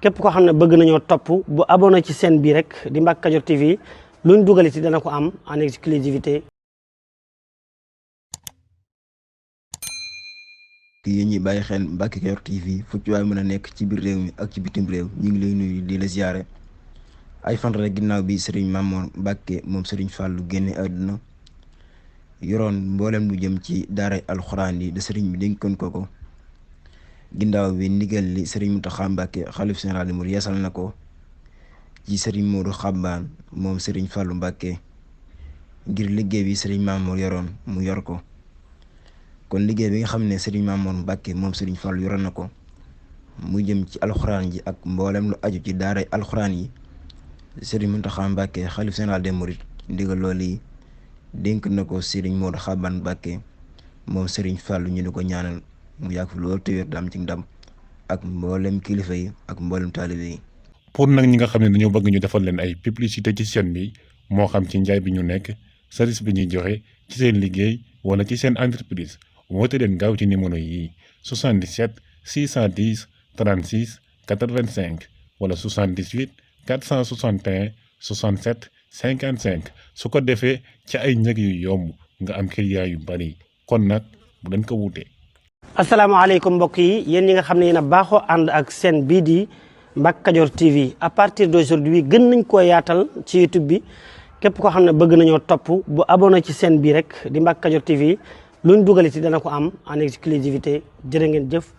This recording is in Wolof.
képp koo xam ne bëgg nañoo topp bu abonné ci chaîne bii rek di Mbacke Kadior TV luñ dugal ci dana ko am en exclusivité. yéen ñi bàyyi xel Mbacke Kadior TV fu ci waay mën a nekk ci biir réew mi ak ci bitim réew ñu ngi lay nuyu di la ziare ay fan rek ginnaaw bi Serigne Mamour Mbacke moom Serigne Fallou génne àdduna yoroon mboolem lu jëm ci daaray alxuraan yi de Serigne bi dénkoon ko ginnaaw bi ndigal li Serigne Mountakha Mbacke xalif général des mourides yeesal na ko ci Serigne Modou Xabbaan moom Serigne Fallou Mbacke ngir liggéey bi Serigne Mamour yoroon mu yor ko. kon liggéey bi nga xam ne Serigne Mamour Mbacke moom Serigne Fallou yoroon na ko mu jëm ci alxuraan ji ak mboolem lu aju ci daaray alxuraan yi Serigne Mountakha Mbacke xalif général des mourides ndigal loolu yi dénk na ko Serigne Modou Xabbaan Mbacke moom Serigne Fallou ñu di ko ñaanal mu yàgg fi loolu te wér daam ci ndam ak mboolem kilifa yi ak mboolem taalibe yi. pour nag ñi nga xam ne dañoo bëgg ñu defal leen ay publicité ci chaîne bi moo xam ci njaay bi ñu nekk service bi ñuy joxe ci seen liggéey wala ci seen entreprise woote leen gaaw ci numéro yi 77 610 36 85 wala 78 461 67 55 su ko defee ci ay njëg yu yomb nga am client yu bari kon nag bu leen ko wuute. asalaamaaleykum mbokk yi yéen ñi nga xam ne yéen a baaxoo ànd ak chaîne bii di Mbacke Kadior TV à partir d'aujourd'hui gën nañ koo yaatal ci YouTube bi képp koo xam ne bëgg nañoo topp bu abonné ci chaîne bii rek di Mbacke Kadior TV luñ dugal ci dana ko am en exclusivité jërë ngeen jëf.